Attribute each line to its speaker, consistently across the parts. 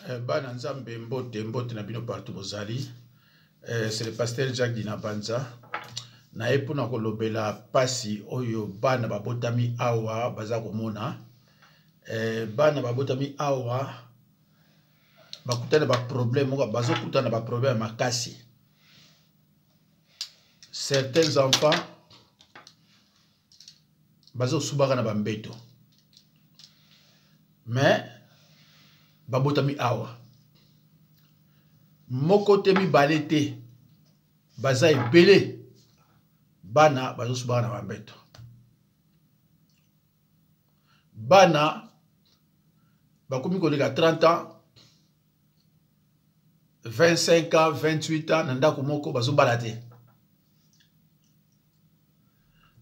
Speaker 1: Eh, bana nzambe mbote mbote na bino partout bozali eh, c'est le pasteur Jacques Dinabanza naye mpona kolobela pasi oyo bana babotami awa baza komona eh, bana babotami awa bakutani na baproblème moko bazokutana na baproblème ya makasi certains enfants bazosubaka na bambeto mais babotami awa moko te mibale te baza ebele bana bazosubaka na bambeto bana bakomi koleka 30 ans 25 ans 28 ans na ndako moko bazobala te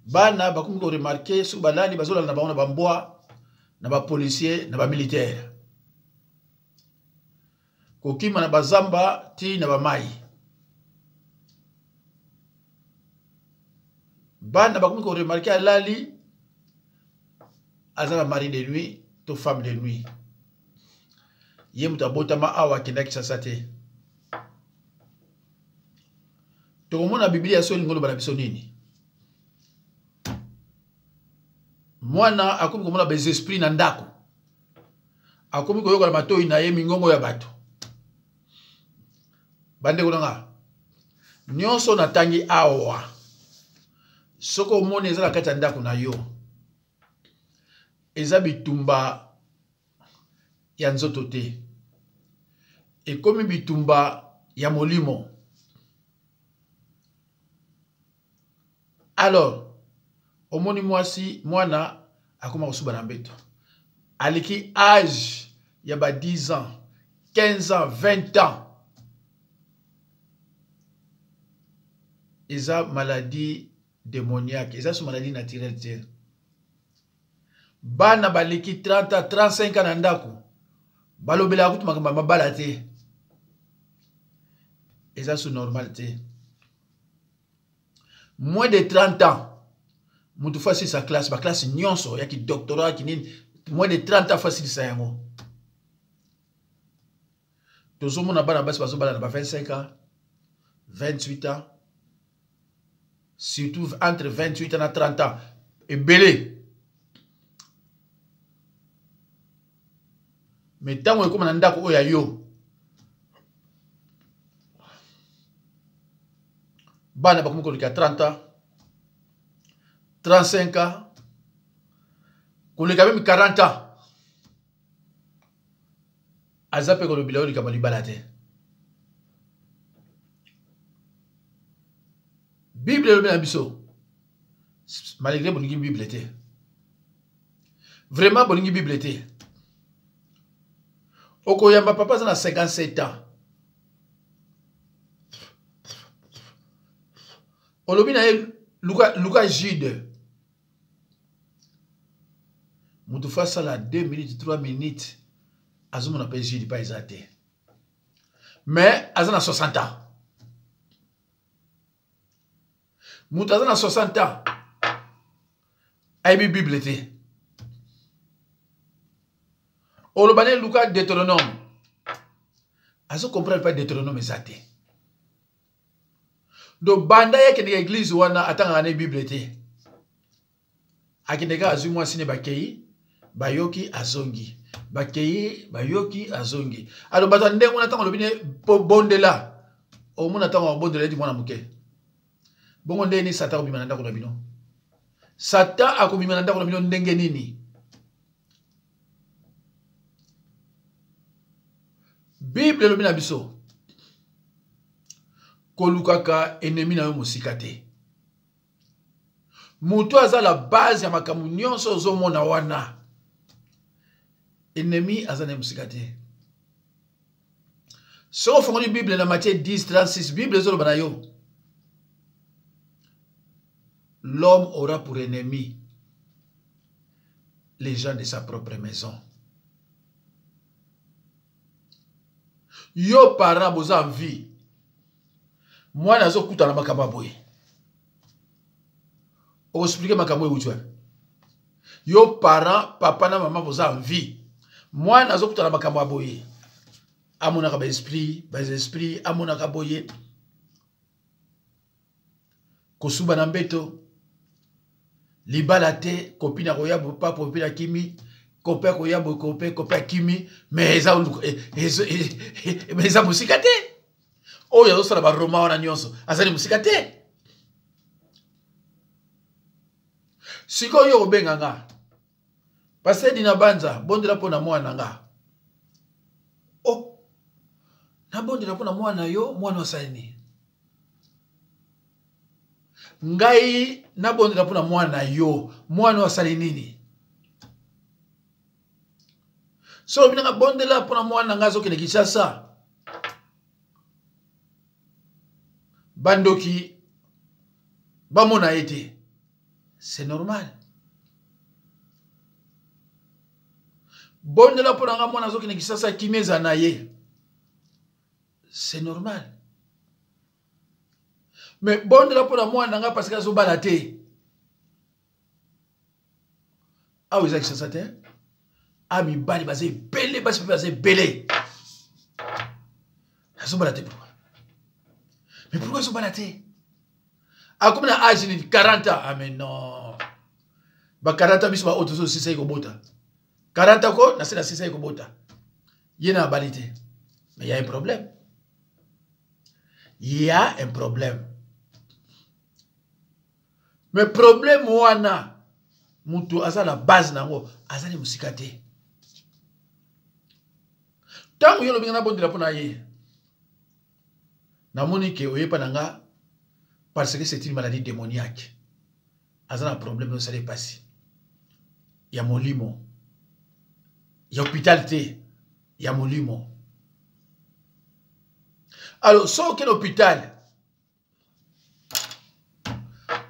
Speaker 1: bana bakomi koremarke soki balali bazolala na bango na bambwa na bapolicier na bamilitaire kokima na bazamba ti na bamai bana bakomi koremarke alali aza na mari de nuit to femme de nuit ye moto abotama awa akendaki sasa te tokomona biblia so elingi oloba na biso nini mwana akomi komona bes esprit na ndako akomi koyoka na matoi na ye mingongo ya bato bandeko na nga nyonso natangi awa soki omoni eza na kati ya ndako na yo eza bitumba ya nzoto te ekomi bitumba ya molimo alors omoni mwasi mwana akoma kosuba na mbeto aleki age ya ba 10 ans 15 ans 20 ans eza maladie démoniaque eza so maladie naturelle te bana baleki 30 ans 35 ans na ndako balobelaka kutu makambo ya mabala te eza su normal te moins de 30 ans moto fo asilisa classe baklasse nyonso ya kidoctorat kinini moins de 30 ans fo asilisa yango tozomona bana basi bazobala na ba 25 ans 28 ans surtout entre 28 ans na 30 ans ebele me ntango ekóma na ndako oyo ya yo bana bakomi koleka 30 ans 35 ans koleka meme 40 ans aza mpe kolobela yo likambo ya libala te bible elobi na biso malgré bolingi bible te vraiment bolingi bible te okoyamba papa aza na 57 ans olobi na ye luka, luka jude moto fo asala 2 minutes 3 minutes azomona mpe jude mpe eza te mais aza na 60 ans moto aza na 60 ans ayebi bible te oloba ne luka deuteronome azo comprendre mpe deuteronome eza te donc banda ye akendeka eglise wana atangaka ne bible te akendeka azwi mwasi ne bakei bayoki azongi bakei bayoki azongi alo bato ya ndenge wana ntango olobi ne bondela omona ntango akobondela eti mwana moke bongo ndenge nini satan akobima na ndako na bino satan akobima na ndako na bino ndenge nini bible elobi na biso kolukaka enemi na yo mosika te moto aza la base ya makambo nyonso ozomona wana enemi aza na ye mosika te soki ofongoli bible na matthieu 10 36 bible ezoloba na yo l'homme aura pour ennemi les gens de sa propre maison yo parent boza en vie mwana azokutana makambo ya boye okoexplike makambo euti wapi yo parent papa na mama boza en vie mwana azokutana makambo ya boye Amonaka ba esprit, ba esprit amonaka boye. Kosuba na mbeto. Libala te, copine akoya pa copine akimi, copain akoya boye copain, copain akimi, mais eza eza mosika te. Oyo azosala ba roman wana nyonso, azali mosika te. Sikoyo yo obenga nga Pasteur Dina Banza, bondela mpo na mwana na nga. Oh, nabondela mpo na mwana yo, mwana osali nini? Ngai nabondela mpo na mwana yo, mwana oyo asali nini? Soki olobi nanga bondela mpo na mwana na ngai azokende Kinshasa, bandoki bamona ye te. C'est normal. Bondela mpo na nga mwana azokende Kinshasa, kimia eza na ye. C'est normal. Mais bondela mpo na mwana na nga parce que azobala te. Awa eza Kinshasa te. A mibali baza ebele, basi mpe baza ebele. Azobala te pourquoi? Mais pourquoi azobala te? Akomi na age nini? 40 ans. Ah mais non. Ba 40 ans biso ba oyo tozosisa ye kobota. 40 ans ko na se na sisa ye kobota. Ye na abali te. Mais il y a un problème. Il y a un problème. Mais problème wana mutu aza na base nango azali mosika te. Ntango yo olobi nga nabondela mpo na ye, namoni ke oyepa na nga parce que c'est une maladie démoniaque. Aza na problème osala epasi ya molimo ya hôpital te, ya molimo. Alors soki okende hôpital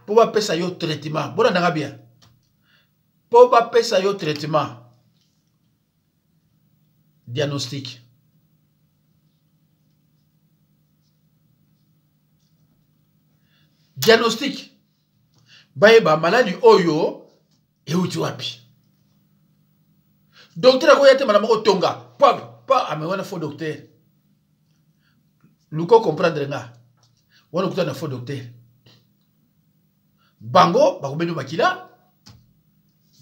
Speaker 1: mpo bapesa yo traitement, bolandanga bien, mpo bapesa yo traitement diagnostic, diagnostic bayeba maladi oyo euti wapi. Docteur akoya te mbala moko tonga pa pa ame wana faux docteur. Luka comprendre nga wana okuta na faux docteur, bango bakobenda makila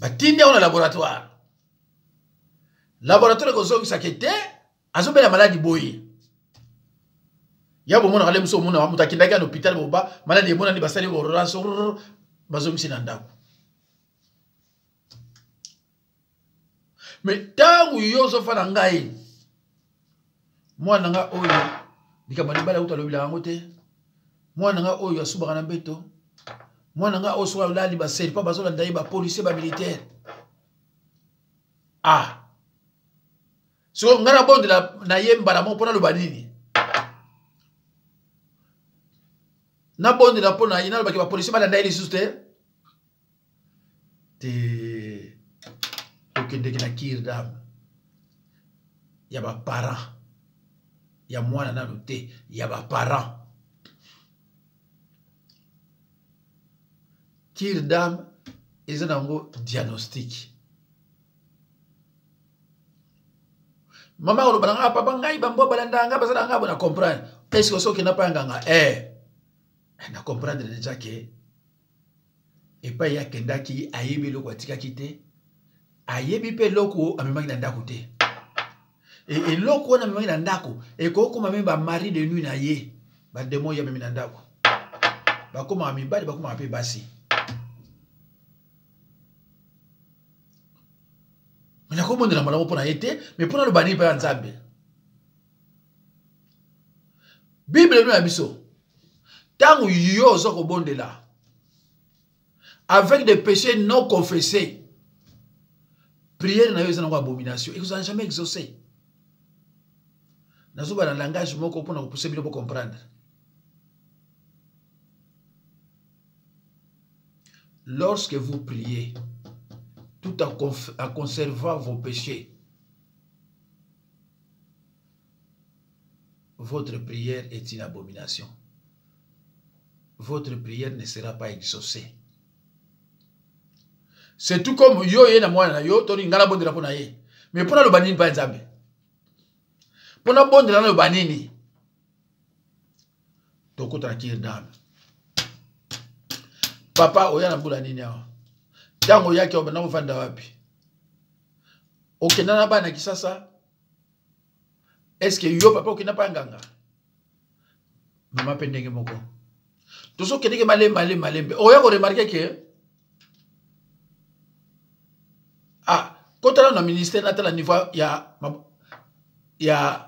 Speaker 1: batindi yango na laboratoire. Laboratoire ekozongisaka te azobela maladi boye. Ya bomonaka le mosusu omona moto akendaki na hôpital boba maladi emonani basali ordonnance bazongisi na ndako. Mais ntango yo ozofanda ngai mwana na nga oyo likambo ya libala auta alobelaka yango te, mwana na nga oyo asubaka na mbeto, mwana na nga oyo soki alali baserpa bazolanda ye, bapolisier, bamilitaire. Ah, sikoyo ngai nabondela na ye mbala moko mpo naloba nini? Nabondela mpo na ye nalobaki bapolisier balanda ye lisusu te te. Tokendeki na cure d'âme ya baparent ya mwana nano te, ya baparent. Cure d'âme eza nango diagnostic. Mama oloba na nga, papa ngai bambwa balanda nga bazala nga bona comprendre. Est-ce que soki na pa nganga eh na comprendre déjà que epai ye akendaki ayebi eloko atikaki te, ayebi mpe eloko amemaki na ndako te. E, eloko wana amemaki na ndako ekokoma meme ba mari de nuit na ye, ba demon ye amemi na ndako, bakomaka mibali bakomaka mpe basi. Me nakobondela malamu mpo na ye te, me mpo naloba nini mpe ya Nzambe? Bible eno ya biso, ntango yo oza kobondela avec des péchés non confessés, prière na yo eza nango abomination, ekozala jamais exaucé. Nazoba na langage moko mpona kopuse bino bo comprendre. Lorsque vous priez, tout en conservant vos péchés, votre prière est une abomination. Votre prière ne sera pas exaucée. C'est tout comme yo ye na mwana na yo, toni ngala bondela pona ye. Mais pona loba nini pa Nzambe? Mpo nabondela naloba nini? Tokota na cure d'âme. Papa, oya na mbula nini awa? Ntango oyaki obanda kovanda wapi? Okenda na bana Kisasa? Est-ce que yo papa okenda pa nganga? Mama mpe ndenge moko. Tozokendeke malembe malembe malembe. Oya koremarke ke ah, kotala na ministère natala niveau ya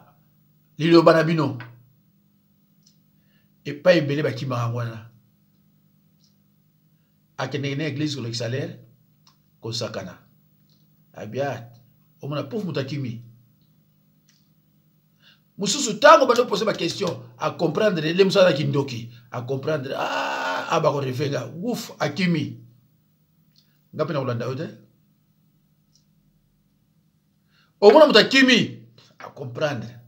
Speaker 1: liloba na bino. Epai ebele bakimaka yango wana. Akendeke na église kolekisa lere kosakana. Abia omona pauvre moto akimi. Mosusu ntango bando pose ba question a comprendre le mosusu aza kindoki a comprendre ah, ah bako revenga ouf akimi. Nga mpe nakolanda yo te. Omona moto akimi a comprendre.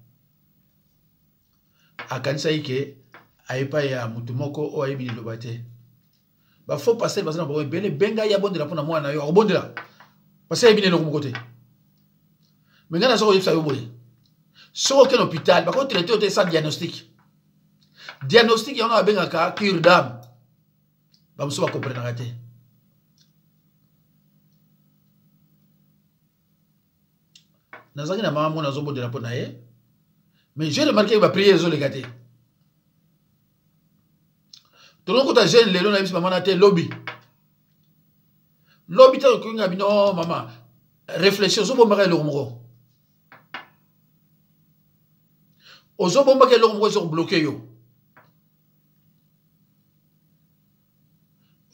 Speaker 1: Akanisaki ke ayepai ya motu moko oyo ayebi liloba te. Ba faux pasteur baza na bango ebele, benga ye abondela mpona mwana na yo, akobondela. Pasteur ayebi eloko moko te. Mais ngai naza koyebisa yo boye, soki okende hôpital bakotraite yo te sans diagnostic. Diagnostic yango babengaka cure d'âme. Bamosusu bakomprenaka te. Nazalaki na mama moko nazobondela mpo na ye, mais j'ai remarqué ba prière ezoleka te. Tolokota jeune lelo nayebisi mama na te lobi. Lobi te okoki bino, oh, mama, réfléchir, ozobombaka eloko moko. Ozobombaka eloko moko ezokobloke yo.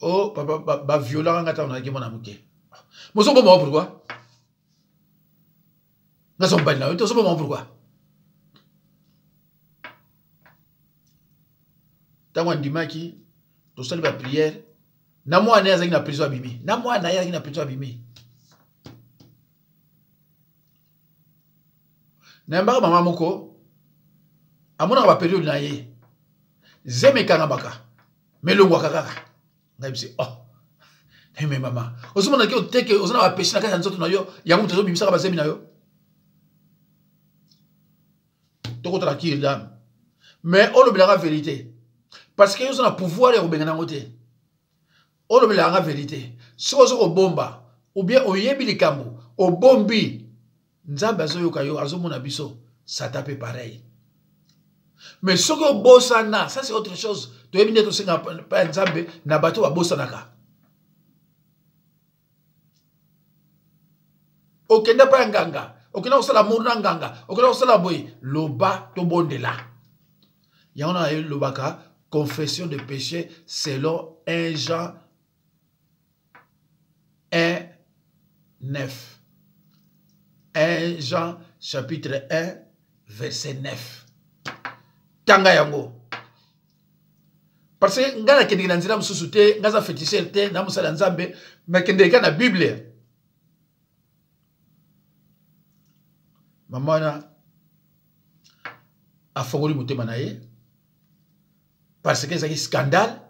Speaker 1: Oh, papa, ba violaka nga ntango nazalaki mwana moke. Mozobomba ngo pourquoi? Naza mobali na yo te, ozobomba ngo pourquoi? Ntango andimaki, tosali ba prière, na mwana ye azalaki na prison abimi. Na mwana ye azalaki na prison abimi. Nayambaka mama moko, amonaka ba période na ye. Zemi ekangamaka, mais elongwaka kaka. Ngai bisi, oh. Hey, mais mama, ozomona ke oteke, oza na ba péché na kati ya nzoto na yo, yango moto azobimisaka bazemi na yo. Tokotala cure d'âme. Mais olobelaka vérité. Parce que yo oza na pouvoir ya kobengana yango te. Olobelaka vérité. Soki ozo kobomba, ou bien oyebi likambo, obombi, Nzambe azoyoka yo, azomona biso, Satan pe pareil. Mais soki obosana, ça c'est autre chose. Toyebi nde tosenga pa ya Nzambe na bato babosanaka. Okenda pa ya nganga, okenda kosala amour na nganga, okenda kosala boye, loba tobondela. Yango na lobaka confession de péché selon 1 Jean 1, 9. 1 Jean chapitre 1 verset 9. Tanga yango. Parce que nga nakendeke na nzela mosusu te, nga za féticheur te, na mosala ya Nzambe, nakendeke kaka na Bible. Mama wana afongoli motema na ye parce que ezalaki scandale.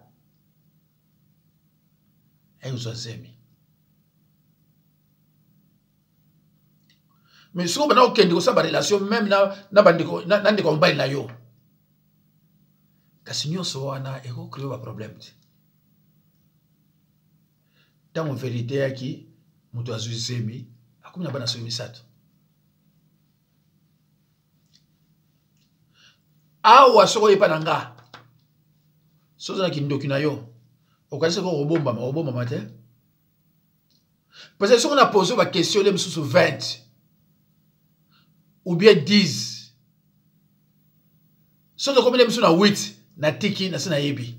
Speaker 1: Aye kozwa zemi. Mais soki obanda kokende kosala ba relation même na bandeko, na ndeko ya mobali na yo, kasi nyonso wana ekocree ba problème te. Ntango vérité eyaki, moto azwi zemi, akomi na bana soki misato. Awa soki oyepa na nga, soki oza na kindoki na yo, okanisi soki okobombama, okobombama te. Parce que soki na pose ba question le mosusu 20 ou bien 10, soki tokomi le mosusu na 8, natiki na se nayebi.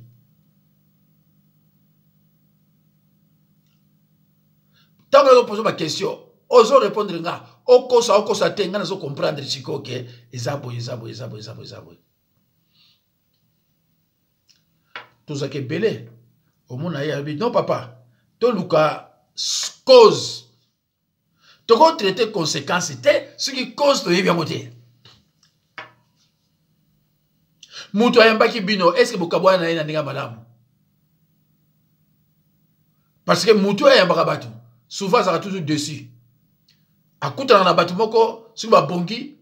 Speaker 1: Ntango nazo pose ba question, ozo répondre nga, okosa, okosa te, nga nazo comprendre sikoyo ke eza boye, eza boye, eza boye, eza boye, eza boye. Tozalaka ebele, omona ye alobi, non papa, toluka cause. Toko traiter conséquence te, soki cause toyebi yango te. Moto ayambaki bino, est-ce que bokabwana na ye na ndenge ya malamu? Parce que moto oyo ayambaka bato, souvent azalaka toujours dessus. Akutanaka na bato moko, soki babongi,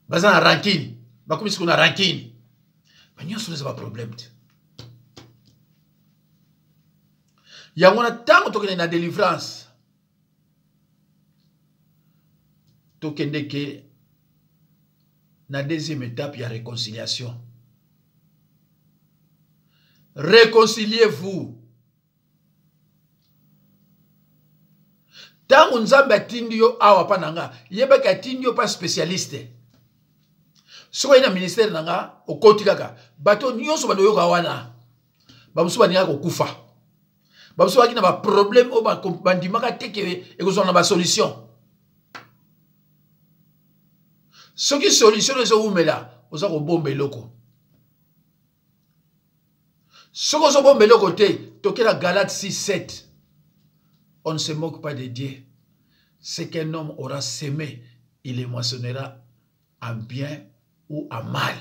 Speaker 1: Baza na rancune, bakomi sikoyo na rancune. Ba nyonso eza ba problème te. Yango na ntango tokende na délivrance, tokendeke na deuxième étape ya réconciliation. Réconciliez-vous. Ntango Nzambe atindi yo awa mpa na nga, yebaki atindi yo mpa spécialiste. Soki oye na ministère na nga, okoti kaka bato nyonso bando oyoka wana, bamosusu balingaka kokufa, bamosusu bazalaki na baproblème oyo bandimaka te ke ekozwa na basolution. Soki solution ezowumela, oza kobomba eloko. Soki ozobomba eloko te, toke na Galate 6 7. On ne se moque pas de Dieu. Ce qu'un homme aura semé, il le moissonnera en bien ou en mal.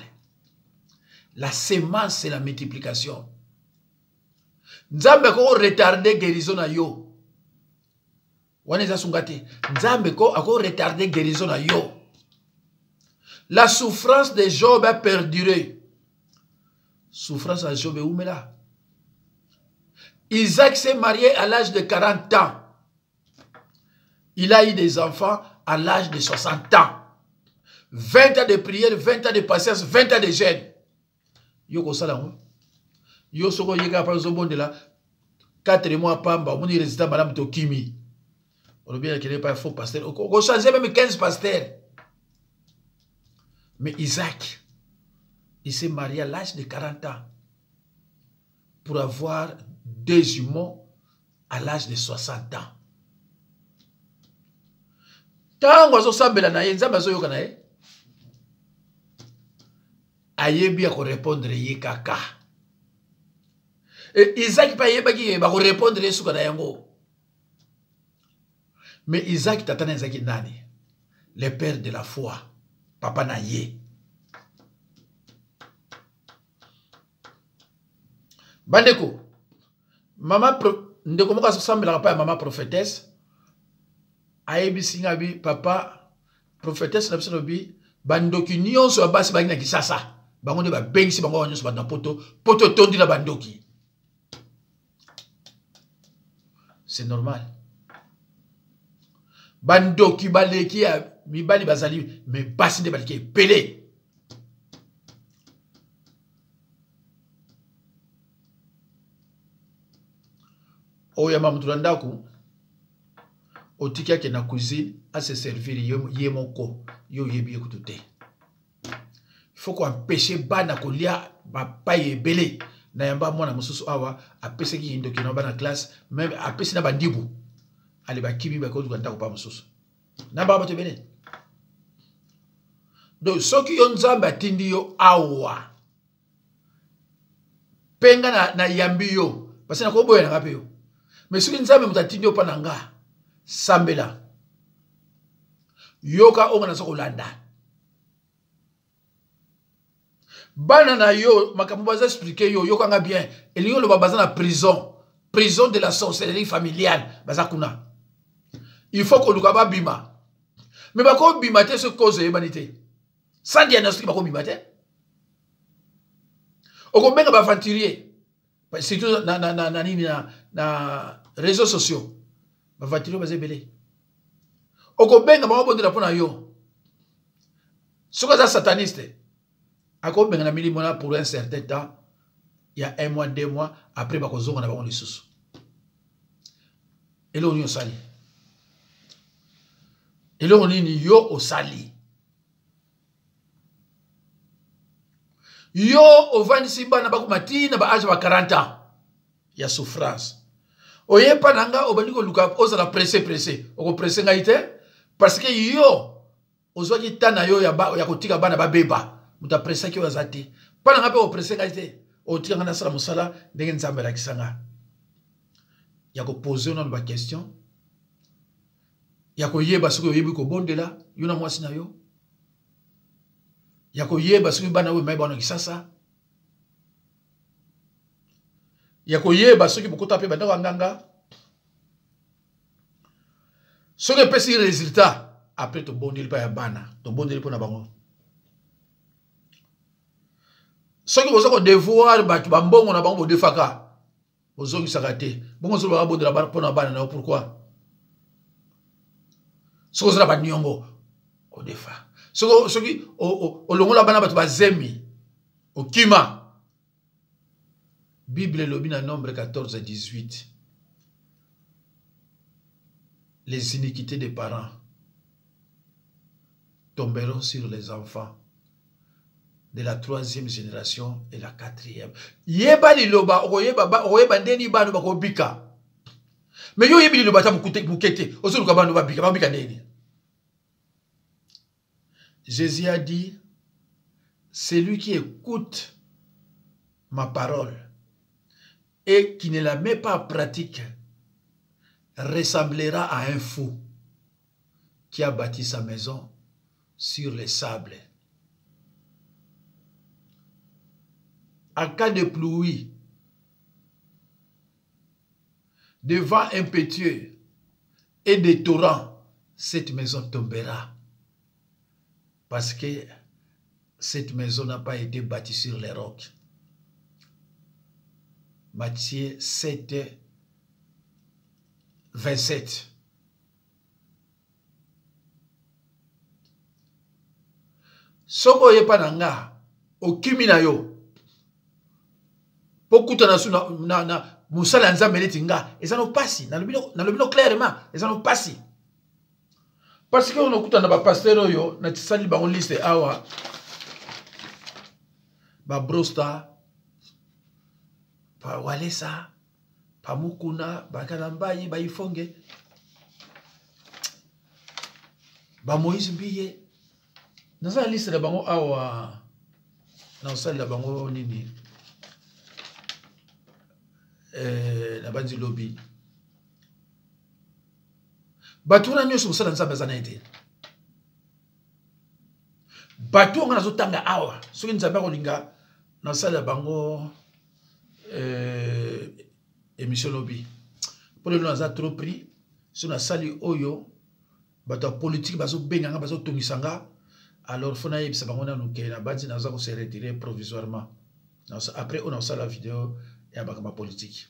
Speaker 1: La semence, c'est la multiplication. Nzambe ako retarder guérison na yo. Wana eza sunga te. Nzambe ko ako retarder guérison na yo. La souffrance de Job a perduré. Souffrance à Job eumela. Isaac s'est marié à l'âge de 40 ans. Il a eu des enfants à l'âge de 60 ans. 20 ans de prière, 20 ans de patience, 20 ans de jeûne. Yo kosala yango. Yo soko yeka pa ozobondela 4 mois pamba, omoni résultat malamu te okimi. Olobi akende pa faux pasteur. Okochanger même 15 pasteurs. Mais Isaac, il s'est marié à l'âge de 40 ans pour avoir deux jumeaux à l'âge de 60 ans. Tango azosambela na ye, Nzambe azoyoka na ye, ayebi ya korépondre ye kaka. E Isaac mpe ayebaki ye bakorépondre ye suka na yango. Mais Isaac tata na ezalaki nani? Le père de la foi, papa na ye. Bandeko, mama pro, ndeko moko asambelaka pa ya mama prophétesse, ayebisi nga bi papa prophétesse na biso lobi bandoki nyonso ya basi bangi na Kisasa, bango nde babengisi bango nyonso bato na poto, poto etondi na bandoki. C'est normal. Bandoki baleki ya mibali bazali, mais basi nde baleki ebele. Oyamba moto na ndako, otiki ake na cuisine ase servir ye moko, yo oyebi ye kutu te. Il faut koempêche bana kolia bapai ebele. Na yamba mwana mosusu awa apesaki kindoki na bana classe, même apesi na bandibu, ale bakimi bakoluka ndako pa mosusu na baka bato ebele. Donc soki yo Nzambe atindi yo awa mpe nga na yambi yo, parce que nakoboya na nga mpe yo, mais soki Nzambe moto atindi yo mpa na nga, sambela, yoka oyo nga naza kolanda. Bana na yo makambo baza expliquer yo, yokanga bien, elingi oloba baza na prison, prison de la sorcellerie familiale, baza kuna. Il faut koluka babima, mais bakobima te soki cause eyebani te, sans diagnostic bakobima te. Okobenga ba aventurier, surtout na, na, na, na, nini, na, na réseaux sociaux, ba aventurier baza ebele. Okobenga bango bondela mpo na yo. Soki aza sataniste, akobenga na milimo na pour un certain temps, ya 1 mois, 2 mois, après bakozonga na bango lisusu. Eloko nini osali? Eloko nini yo osali? Yo ovandisi bana bakoma ti na ba âge ba 40 ans ya souffrance. Oyepa na nga obandi koluka ozala pressé, pressé. Okopressé ngai te parce que yo ozwaki temps na yo ya kotika bana babeba. Moto apressaki oyo aza te. Mpa na nga mpe opressé ngai te. Otika nga nasala mosala ndenge Nzambe alakisa nga. Ya kopose nano ba question, ya koyeba soki oyebi kobondela yo na mwasi na yo, ya koyeba soki bana oyo mayeba wana Kisasa, ya koyeba soki bokota mpe bandako ya nganga, soki epesi résultat, après tobondeli mpa ya bana, tobondeli mpo na bango. Soki boza kodevoir bato bambongo na bango bodefaka, bozongisaka te, bongo ozoloba babondela mpo na bana na yo, pourquoi? Soki oza na baniongo odefa, soki olongola bana bato bazemi okima. Bible elobi na Nombre 14 18: les iniquités des parents tomberont sur les enfants de la troisième génération et la quatrième. Yeba liloba, okoyeba ndeni bana bakobika. Mais yo oyebi liloba ata moke te, ozoluka bana babika, babika ndeni? Jésus a dit: celui qui écoute ma parole et qui ne la met pas en pratique ressemblera à un fou qui a bâti sa maison sur le sable. En cas de pluie, de vent impétueux et de torrents, cette maison tombera. Parce que cette maison n'a pas été bâtie sur les rocs. Matthieu 7, 27. Soki oyepa na nga, okimi na yo mpo kutana su na mosala ya Nzambe neti nga, eza no pasi. Nalobi no clairement, eza no pasi, parce que onokutana na bapasteur oyo natisali bango liste awa, babrosta, bawalesa, bamukuna, bakalambayi, baifonge, bamoïse Mbiye. Naza na liste na bango awa, nakosalela bango nini nabandi lobi. Bato wana nyonso, mosala Nzambe aza na ye te. Bato oyo nga nazotanga awa, soki Nzambe akolinga, nasalela bango émission lobi, mpo lelo naza trop pris. So nasali oyo, bato ya politike bazobenga nga, bazotongisa nga. Alors faut nayebisa bango nanu ke nabandi, naza kose retirer provisoirement. Après oyo nakosala video ya makambo ya politike,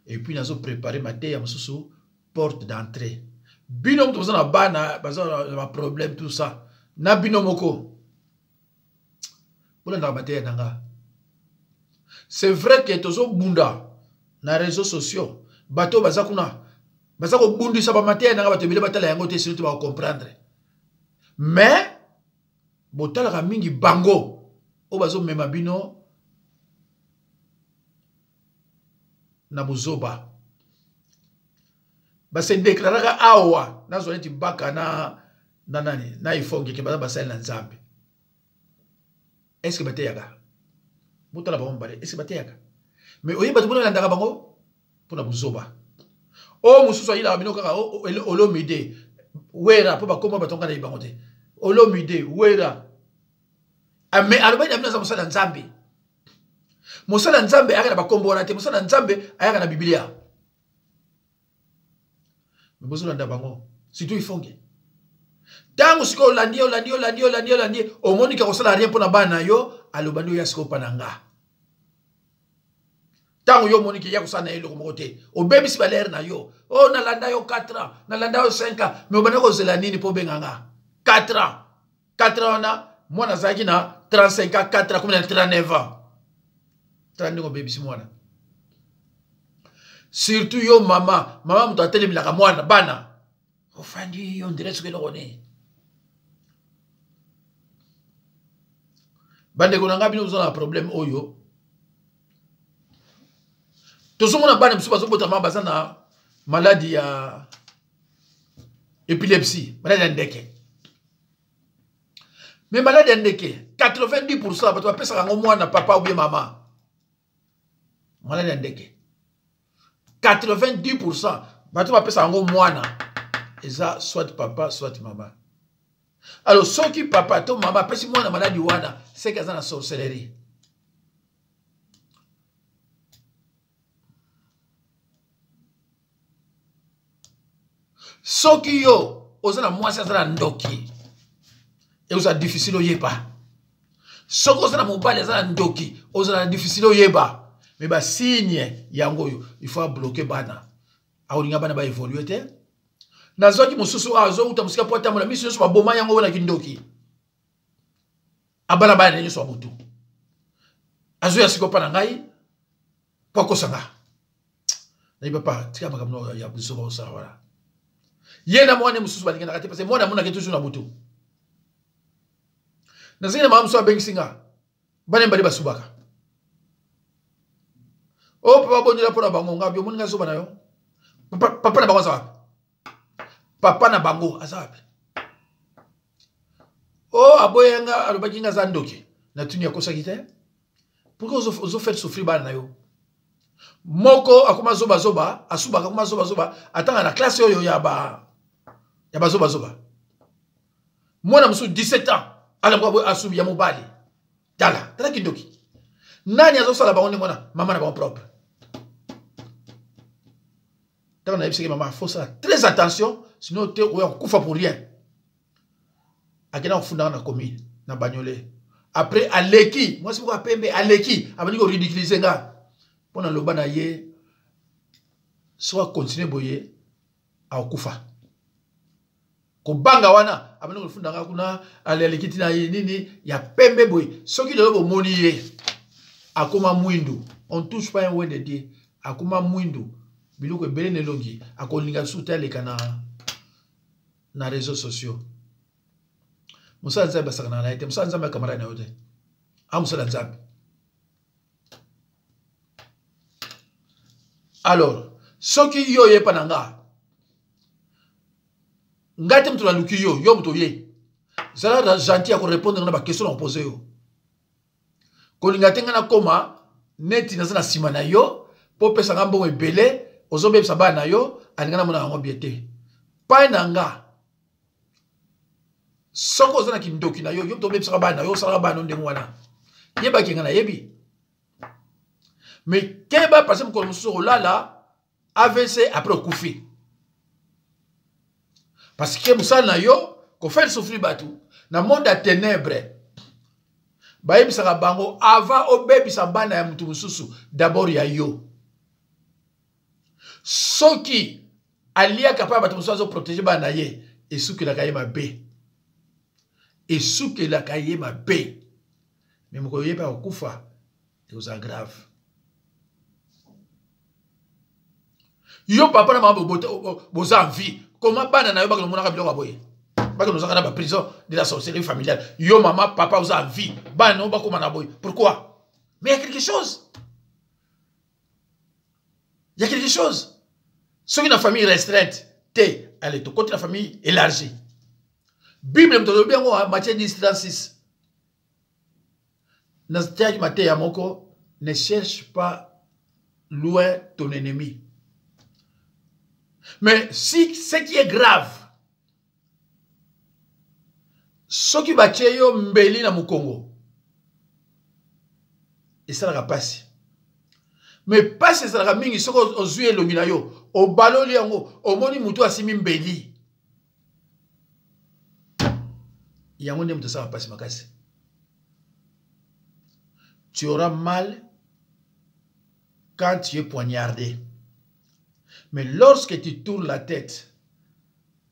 Speaker 1: et puis nazoprépare mateya mosusu, porte d'entrée. Bino moto boza na bana baza na baproblème, tout ça, na bino moko bolandaka mateya na nga. C'est vrai ke tozobunda na réseaux sociaux, bato baza kuna baza kobundisa bamateya na nga, bato ebele batala yango te, sino te bakocomprendre. Mais botalaka mingi bango oyo bazomema bino na bozoba, base déclaraka awa. Nazwa neti baka na nani na ifongeke, baza basali na Nzambe. Est-ce bateyaka? Botala bango mibale, est-ce bateyaka? Mais oyebi bato mpona elandaka bango mpona bozoba. Oyo mosusu ayilaka bino kaka Olomide, Wera, mpo bakoma bato nga nayebi bango te. Olomide, Wera, mais alobaki na bino aza mosala ya Nzambe. Mosala ya Nzambe ayaka na bakombo wana te, mosala ya Nzambe ayaka na Biblia. Me bozolanda bango, surtout ifonge. Ntango sikoyo olandi, olandi, olandi, olandi, olandi, omoni ka kosala rien mpo na bana na yo, aloba nde oya sikoyo mpa na nga. Ntango yo omoni ke ya kosala na ye eloko moko te, obebisi balere na yo. O oh, nalanda yo 4 ans, nalanda yo 5 ans, mais obanda kozela nini mpo obenga nga 4 ans? 4 ans wana mwana azalaki na 35 ans, 4 ans komi na 39 ans. Tala ndenge obebisi mwana. Surtout yo mama, mama moto atelemelaka mwana, bana, ofandi yo ndire soki eloko nini. Bandeko na ngai, bino boza na problème oyo tozomona, bana biso bazobotama baza na maladi ya épilepsie, maladi ya ndeke. Mais maladi ya ndeke, 90 bato bapesaka yango mwana papa ou bien mama. Maladi ya ndeke, 90 bato bapesaka yango mwana eza soit papa, soit mama. Alors soki papa to mama apesi mwana maladi wana, seke aza na sorcellerie. Soki yo oza na mwasi aza na ndoki, ekozala difficile oyeba. Soki oza na mobali aza na ndoki, ozala na difficile oyeba. Mais ba signe yango oyo, il faut bloquer bana. Aolinga bana ba évoluer te. Nazwaki mosusu awa azowuta mosika mpo atambola miso nyonso baboma yango wana kindoki. Abala bana nyonso ya butu. Azoya sikoyo mpa na ngai mpo akosa nga. Nayebi papa, tika makambo ya buzoba osala wana. Ye na mwana mosusu balinganaka te parce que mwana amonaki toujours na butu. Nazangi na mama mosusu abengisi nga. Bana mibale basubaka. O papa bondela mpo na bango nga omoni nga zoba na yo. Papa, papa na bango aza wapi? Papa na bango aza wapi? O aboya nga alobaki nga aza ndoki. Natuni akosaki te. Pourquoi ozo faire souffrir bana na yo? Moko akoma zoba zoba, asubaka akoma zoba zoba, atanga na classe oyo ya ba ya ba zoba zoba. Mwana mosusu 17 ans alamuka boye asubi ya mobali. Tala, tala kindoki. Nani azosala bango ndenge wana? Mama na bango propre. Ntango nayebisaki mama, faut sala très attention, sinon te oya kokufa pour rien. Akenda kofunda na commune na Bagnolet. Après aleki, mwasi moko ya pembe aleki, abandi ko ridiculiser nga. Mpo na loba na ye, soki akontinue boye akokufa. Kobanga wana abandi kofunda nga kuna, aleki ntina ye nini ya pembe boye. Soki lelo bomoni ye akoma mwindu, on touche pas un oint de Dieu, akoma mwindu, biloko ebele na elongi, akolinga lisusu te aleka na na réseaux sociaux. Mosala Nzambe asakanaka na ye te, mosala Nzambe ya camarade na yo te, a mosala Nzambe. Alors soki yo oyepa na nga, ngai te moto naluki yo, yo moto oye, zala gentil ya korépondre nga na baquestion na kopose yo. Kolinga te ngai nakoma neti naza na nsima na yo mpo opesa nga mbongo ebele, ozobebisa bana na yo, alinga namona yango bien te. Pai na nga, soki oza na kindoki na yo, yo moto obebisaka bana na yo, osalaka bana ndenge wana, yebaki nga nayebi. Mais keba, parce que mokolo mosusu okolala AVC après okufi. Parce que mosala na yo kofaire souffrir bato na monde ya ténèbres, bayebisaka bango avant obebisa bana ya moto mosusu, d'abord ya yo. Soki aliaka mpe bato mosusu azoprotege bana na ye, esukelaka ye mabe, esukelaka ye mabe. Mais mokolo ye mpe akokufa, ekozala grave. Yo papa na mama boza en vie, comment bana na yo bakende omonaka biloko ya boye? Bakende ozalaka na ba prison de la sorcellerie familiale. Yo mama papa oza en vie, bana na yo bakoma na boye, pourquoi? Mais il y a quelque chose, il y a quelque chose. Soki na famille restreinte te, allez tokoti na famille élargie. Bible moto alobi yango, Matthieu 10, 36. Natiaki mateya moko, ne cherche pas loin ton ennemi. Mais si ce qui est grave, soki batie yo mbeli na mokongo, esalaka pasi. Mais pasi ezalaka mingi soki ozwi elongi na yo, obaloli yango, omoni motu asimi mbeli. Yango nde moto asalaka pasi makasi. Tu auras mal quand tu es poignardé. Mais lorsque tu tournes la tête,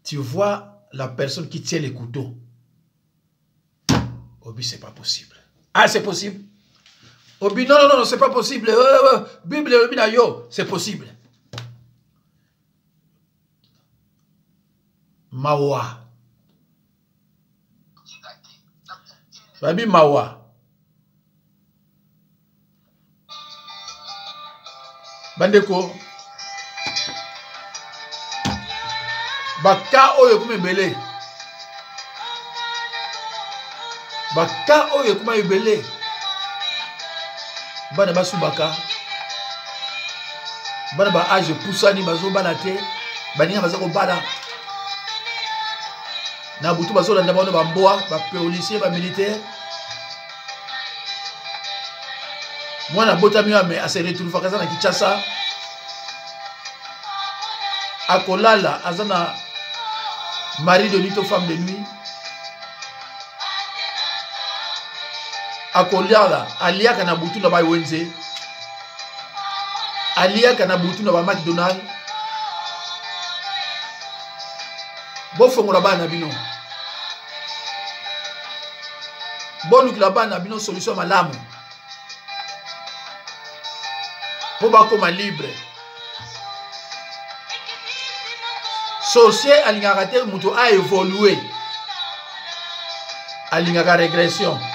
Speaker 1: tu vois la personne qui tient le couteau. Obi, c'est pas possible. Ah, c'est possible. Obi, non, non, non, c'est pas possible. Bible, Obi, na yo, c'est possible. Mawa. Babi mawa. Bandeko, baka oyo ekoma ebele, baka oyo ekoma ebele, bana basubaka, bana ba age epusani bazobala te, baninga baza kobala na butu, bazolanda bango bambwa, bapolisier, bamilitaire. Mwana abotami oyo ase retrouvaka aza na Kinshasa, akolala aza na mari de nuit to femme de nuit. Akoliala, aliaka na butu na ba wenze, aliaka na butu na ba McDonald. Bofongola bana na bino, bolukela bana na bino solution malamu mpo bakoma libre. Sorcier alingaka te moto a évolue, alingaka régression.